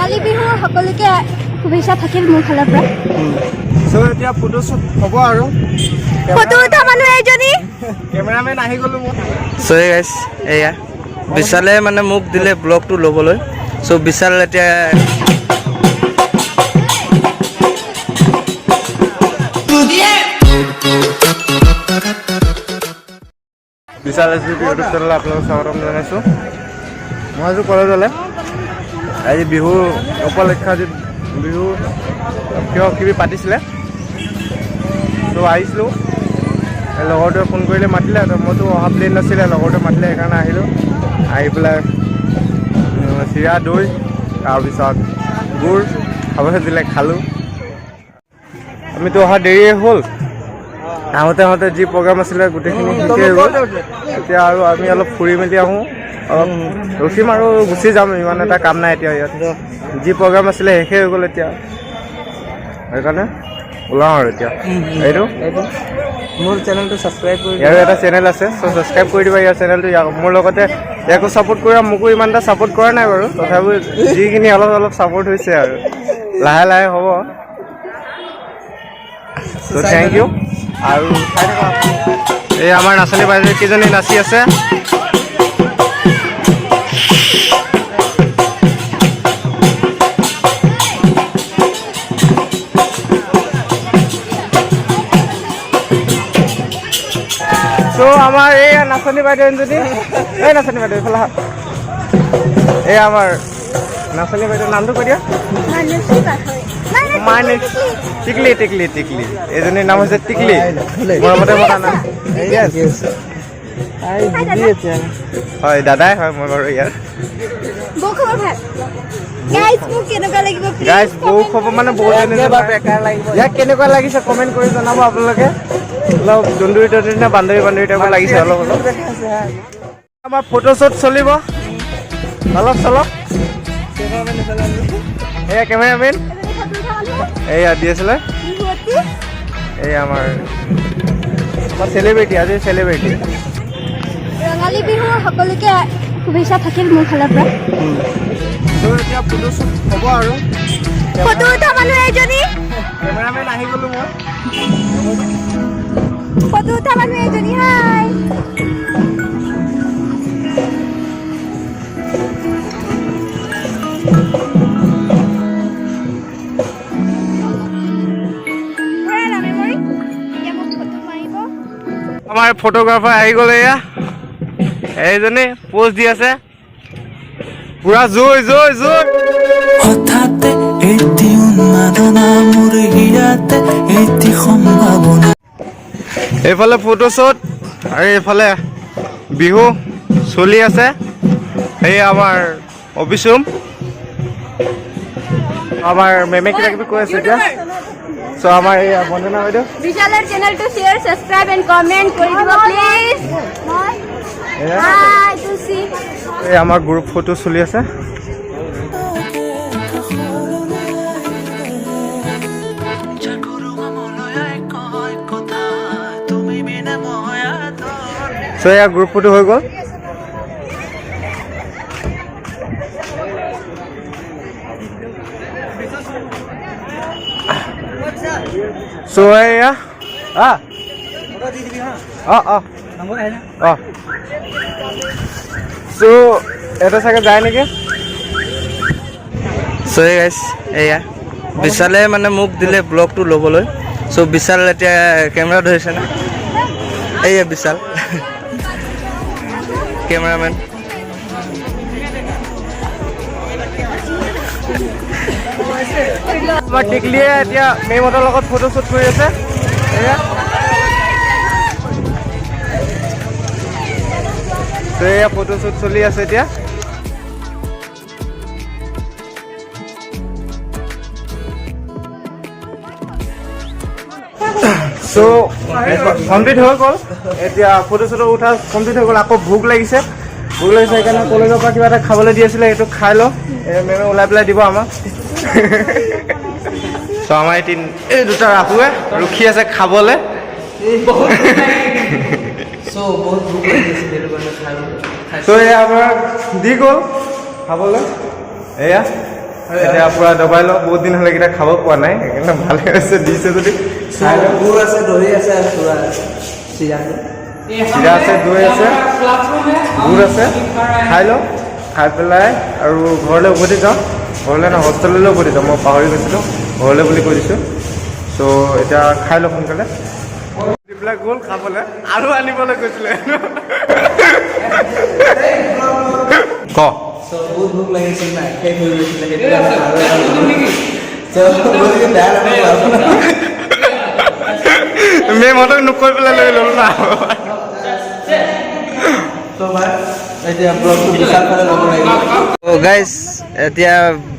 ৰঙালী বিহুৰ সকলোকে শুভেচ্ছা থাকিল মোৰ ফালৰ পৰা। চ' এতিয়া ফটো শ্বুট হ'ব আৰু। ফটো উঠা মানুহ এইজনী। কেমেৰামেন আহি গ'লো মই। চ' গাইছ, এয়া বিশালে মানে মোক দিলে ব্লগটো ল'বলৈ। চ' বিশাল এতিয়া। বিশাল এছ বি ইউটিউব চেনেলত আপোনালোক স্বাগতম জনাইছোঁ। মই আছোঁ কলেজলৈ। আজি বিহু উপলক্ষে, আজি বিহু কিবা কিবি পাতিছিলে, ত' আহিছিলোঁ। এই লগৰটোৱে ফোন কৰিলে, মাতিলে। তো মইতো অহা প্লেন নাছিলে, লগৰটোৱে মাতিলে, সেইকাৰণে আহিলোঁ। আহি পেলাই চিৰা দৈ, তাৰপিছত গুৰ খাবলৈ দিলে, খালোঁ। আমিতো অহা দেৰিয়ে হ'ল। আহোঁতে আহোঁতে যি প্ৰগ্ৰাম আছিলে গোটেইখিনি শেষেই হৈ গ'ল। এতিয়া আৰু আমি অলপ ফুৰি মেলি আহোঁ, অলপ ৰখিম আৰু গুচি যাম। ইমান এটা কাম নাই এতিয়া ইয়াত। যি প্ৰগ্ৰাম আছিলে শেষেই হৈ গ'ল এতিয়া, সেইকাৰণে ওলাওঁ আৰু এতিয়া এইটো। মোৰ চেনেলটো ছাবস্ক্ৰাইব কৰি। ইয়াৰো এটা চেনেল আছে, চ' ছাবস্ক্ৰাইব কৰি দিবা ইয়াৰ চেনেলটো। ইয়াক মোৰ লগতে ইয়াকো ছাপোৰ্ট কৰা। মোকো ইমান এটা ছাপোৰ্ট কৰা নাই বাৰু, তথাপিও যিখিনি অলপ অলপ ছাপোৰ্ট হৈছে আৰু লাহে লাহে হ'ব। ত' thank U আৰু চাই থাকা। এই আমাৰ নাচনী বাইদেউ কেইজনী নাচি আছে। চ' আমাৰ এই নাচনী বাইদেউ এজনী, এই নাচনী বাইদেউ, এইফালে আহা। এই আমাৰ নাচনী বাইদেউ, নামটো কৈ দিয়া। মানসী পাঠক। মানে টিকলি, টিকলি, টিকলি। এজনীৰ নাম হৈছে টিকলি, মৰমতে মতা নাম। হয়, দাদাই হয় মই বাৰু ইয়াৰ। বৌ, খবৰ ভাল? গাইজ, মোক কেনেকুৱা লাগিব please? গাইজ, বৌ খবৰ মানে বৌজনী, ইয়াক কেনেকুৱা লাগিছে কমেণ্ট কৰি জনাব আপোনালোকে। অলপ দন্দুৰি দন্দুৰি নে বান্দৰী বান্দৰী টাইপৰ লাগিছে অলপ অলপ। আমাৰ ফটোশ্বুট চলিব অলপ চলপ। এয়া কেমেৰামেন। এজনী ফটো উঠা মানুহ। এয়া দি আছিলে। বিহুৱতী। এই আমাৰ চেলিব্ৰিটি, আজি চেলিব্ৰিটি। ৰঙালী বিহুৰ সকলোকে শুভেচ্ছা থাকিল মোৰ ফালৰ পৰা। এতিয়া ফটোশ্বুট হ'ব আৰু। ফটো উঠা মানুহ এইজনী। কেমেৰামেন আহি গ'লো মই। ফটো উঠা মানুহ এইজনী। হাই। মেমৰি, এতিয়া মোক ফটো মাৰিব। আমাৰ ফটোগ্ৰাফাৰ আহি গ'ল। এয়া এইজনী পোজ দি আছে পুৰা। জুই জুই জুই। হঠাতে এটি উন্মাদনা মোৰ হিয়াতে এটি সম্ভাৱনা। এইফালে ফটোশ্বুট আৰু এইফালে বিহু চলি আছে। এই আমাৰ অফিচ ৰুম। আমাৰ মেমে কিবা কিবি কৈ আছে এতিয়া। চ' আমাৰ এই বন্দনা বাইদেউ। বিশালৰ চেনেলটো শ্বেয়াৰ, ছাবস্ক্ৰাইব এণ্ড কমেণ্ট কৰি দিব প্লিজ। এয়া। হাই তুলসী। এই আমাৰ গ্ৰুপ ফটো চলি আছে। কয় কথা তুমি বিনে মই আধৰুৱা। চ' এয়া গ্ৰুপ ফটো হৈ গ'ল। চ' এয়া অঁ চ' এটা চাগে যায় নেকি। চ' গাইছ, এয়া বিশালে মানে মোক দিলে ব্লগটো ল'বলৈ। চ' বিশাল এতিয়া কেমেৰা ধৰিছে না। এইয়া বিশাল কেমেৰামেন। আমাৰ টিকলিয়ে এতিয়া মেমহঁতৰ লগত ফটো শ্বুট কৰি আছে। এয়া ত' এয়া ফটো শ্বুট চলি আছে এতিয়া। চ' কমপ্লিট হৈ গ'ল এতিয়া, ফটো চটো উঠা কমপ্লিট হৈ গ'ল। আকৌ ভোক লাগিছে, ভোক লাগিছে, সেইকাৰণে কলেজৰ পৰা কিবা এটা খাবলৈ দি আছিলে, সেইটো খাই লওঁ। এই মেমে ওলাই পেলাই দিব আমাক। চ' আমাৰ এই দুটা ৰাহুৱে ৰখি আছে খাবলৈ। চ' বহুত ভোক লাগি আছিল, সেইটো কাৰণে খাই চ' এয়া আমাক দি গ'ল খাবলৈ এয়া। এতিয়া পূৰা দবাই লওঁ। বহুত দিন হ'লে এইকেইটা খাব পোৱা নাই, সেইকাৰণে ভালে হৈছে দিছে যদি খাই লওঁ। গুৰ আছে, দহি আছে আৰু চূড়া আছে, চিৰা। চিৰা আছে, দৈ আছে, গুৰ আছে। খাই লওঁ, খাই পেলাই আৰু ঘৰলৈ উভতি যাওঁ। ঘৰলৈ নহয়, হোষ্টেললৈ উভতি যাওঁ। মই পাহৰি গৈছিলোঁ, ঘৰলৈ বুলি কৈ দিছোঁ। চ' এতিয়া খাই লওঁ সোনকালে। যিবিলাক গ'ল খাবলৈ আৰু আনিবলৈ গৈছিলে ক। চ' বহুত ভোক লাগিছিল নাই, শেষ হৈ গৈছিলে, সেইটো কাৰণে আৰু এটা ল'লো। চ' গতিকে বেয়া নাপাব। মেমহঁতক নকৈ পেলাই লৈ ল'লো না। চ' ভাই, এতিয়া ব্লগটো বিশাল ফালে ল'ব লাগিব। গাইজ, এতিয়া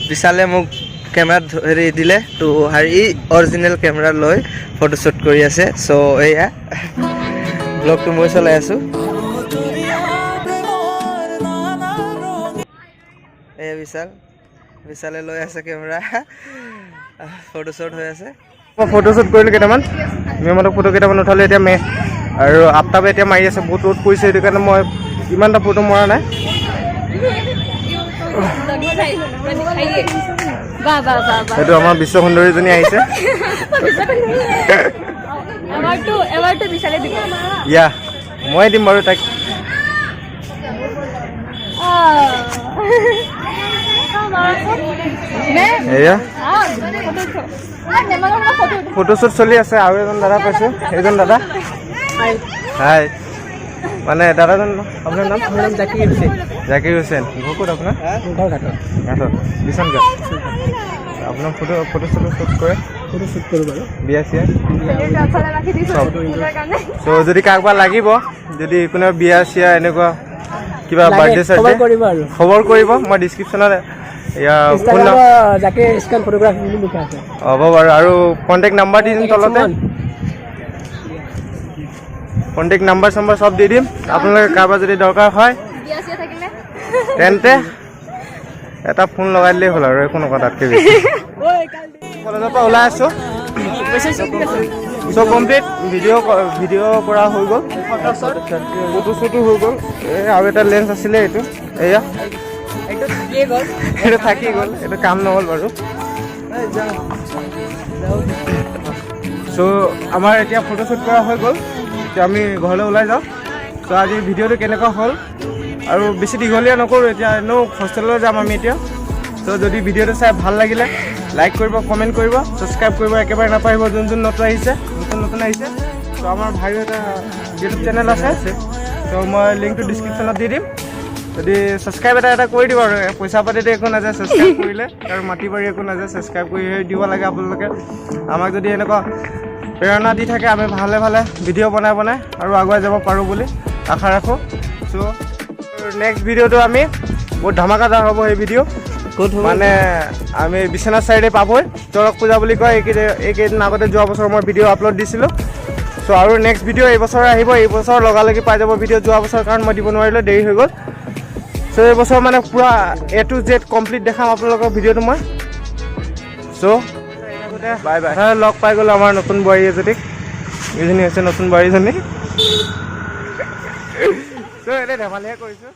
বিশালে মোক কেমেৰাত হেৰি দিলে তো, হেৰি অৰিজিনেল কেমেৰা লৈ ফটোশ্বুট কৰি আছে। চ' এয়া ব্লগটো মই চলাই আছোঁ। প্ৰেমৰ নানা ৰঙ। এয়া বিশাল, বিশালে লৈ আছে কেমেৰা, ফটোশ্বুট হৈ আছে। মই ফটোশ্বুট কৰিলোঁ কেইটামান, মেমহঁতক ফটো কেইটামান উঠালোঁ। এতিয়া মে আৰু আফতাবে এতিয়া মাৰি আছে। বহুত ৰ'দ পৰিছে, সেইটো কাৰণে মই ইমান এটা ফটো মৰা নাই। বাহ বাহ বাহ বাহ! সেইটো আমাৰ বিশ্ব সুন্দৰীজনী আহিছে। এৱাৰ্ডটো বিশালে দিব। ইয়া, মই দিম বাৰু তাইক। এয়া ফটোশ্বুট চলি আছে আৰু এজন দাদা পাইছোঁ। এইজন দাদা, হাই। মানে দাদাজন, আপোনাৰ নাম? জাকিৰ হুছেইন। জাকিৰ হুছেইন। ঘৰ ক'ত আপোনাৰ? ঘৰ ঘাটত। ঘাটত, বিশ্বনাথ ঘাট। আপোনাৰ ফটো চটো শ্বুট কৰে? ফটো শ্বুট কৰোঁ বাৰু। বিয়া চিয়া চব। চ' যদি কাৰোবাৰ লাগিব, যদি কোনোবা বিয়া চিয়া এনেকুৱা কিবা বাৰ্থডে চাৰ্থডে, কৰিব আৰু খবৰ কৰিব। মই ডিছক্ৰিপশ্যনত ইয়াৰ ফোন জাকিৰ স্কেন ফটোগ্ৰাফী বুলি লিখা আছে। হ'ব বাৰু, আৰু কণ্টেক্ট নাম্বাৰ দি দিম তলতে। কণ্টেক্ট নাম্বাৰ চাম্বাৰ চব দি দিম। আপোনালোকে কাৰোবাৰ যদি দৰকাৰ হয়, বিয়া চিয়া থাকিলে তেন্তে এটা ফোন লগাই দিলেই হ'ল আৰু একো নকওঁ তাতকৈ বেছি। কলেজৰ পৰা ওলাই আছোঁ। চ' কমপ্লিট ভিডিঅ' ভিডিঅ' কৰা হৈ গ'ল, ফটো শ্বুটো হৈ গ'ল। এই আৰু এটা লেন্স আছিলে, এইটো, এয়া এইটো থাকি গ'ল, এইটো কাম নহ'ল বাৰু। চ' আমাৰ এতিয়া ফটোশ্বুট কৰা হৈ গ'ল, এতিয়া আমি ঘৰলৈ ওলাই যাওঁ। চ' আজি ভিডিঅ'টো কেনেকুৱা হ'ল, আৰু বেছি দীঘলীয়া নকৰোঁ, এতিয়া এনেও হোষ্টেললৈ যাম আমি এতিয়া। চ' যদি ভিডিঅ'টো চাই ভাল লাগিলে লাইক কৰিব, কমেণ্ট কৰিব, ছাবস্ক্ৰাইব কৰিব একেবাৰে নাপাহৰিব, যোন যোন নতুন আহিছে, নতুন নতুন আহিছে। চ' আমাৰ ভাইৰো এটা ইউটিউব চেনেল আছে। চ' মই লিংকটো ডিছক্ৰিপশ্যনত দি দিম। যদি ছাবস্ক্ৰাইব এটা এটা কৰি দিব আৰু পইচা পাতিতো একো নাযায় ছাবস্ক্ৰাইব কৰিলে, আৰু মাটি বাৰী একো নাযায়। ছাবস্ক্ৰাইব কৰি দিব লাগে। আপোনালোকে আমাক যদি এনেকুৱা প্ৰেৰণা দি থাকে, আমি ভালে ভালে ভিডিঅ' বনাই বনাই আৰু আগুৱাই যাব পাৰোঁ বুলি আশা ৰাখোঁ। চ' নেক্সট ভিডিঅ'টো আমি বহুত ধামাকাদাৰ হ'ব। সেই ভিডিঅ' ক'ত হ'ব? মানে আমি বিশ্বনাথ চাইডে পাবই। চৰক পূজা বুলি কয়। এইকেইদিন এইকেইদিন আগতে যোৱা বছৰ মই ভিডিঅ' আপলোড দিছিলোঁ। চ' আৰু নেক্সট ভিডিঅ' এইবছৰ আহিব। এইবছৰ লগালগি পাই যাব ভিডিঅ'। যোৱা বছৰ কাৰণ মই দিব নোৱাৰিলোঁ, দেৰি হৈ গ'ল। চ' এইবছৰ মানে পূৰা এ টু জেড কমপ্লিট দেখাম আপোনালোকৰ ভিডিঅ'টো মই। চ' বাই বাই। লগ পাই গ'লো আমাৰ নতুন বোৱাৰী এজনীক। এইজনী হৈছে নতুন বোৱাৰীজনী। চ' এনেই ধেমালিহে কৰিছোঁ।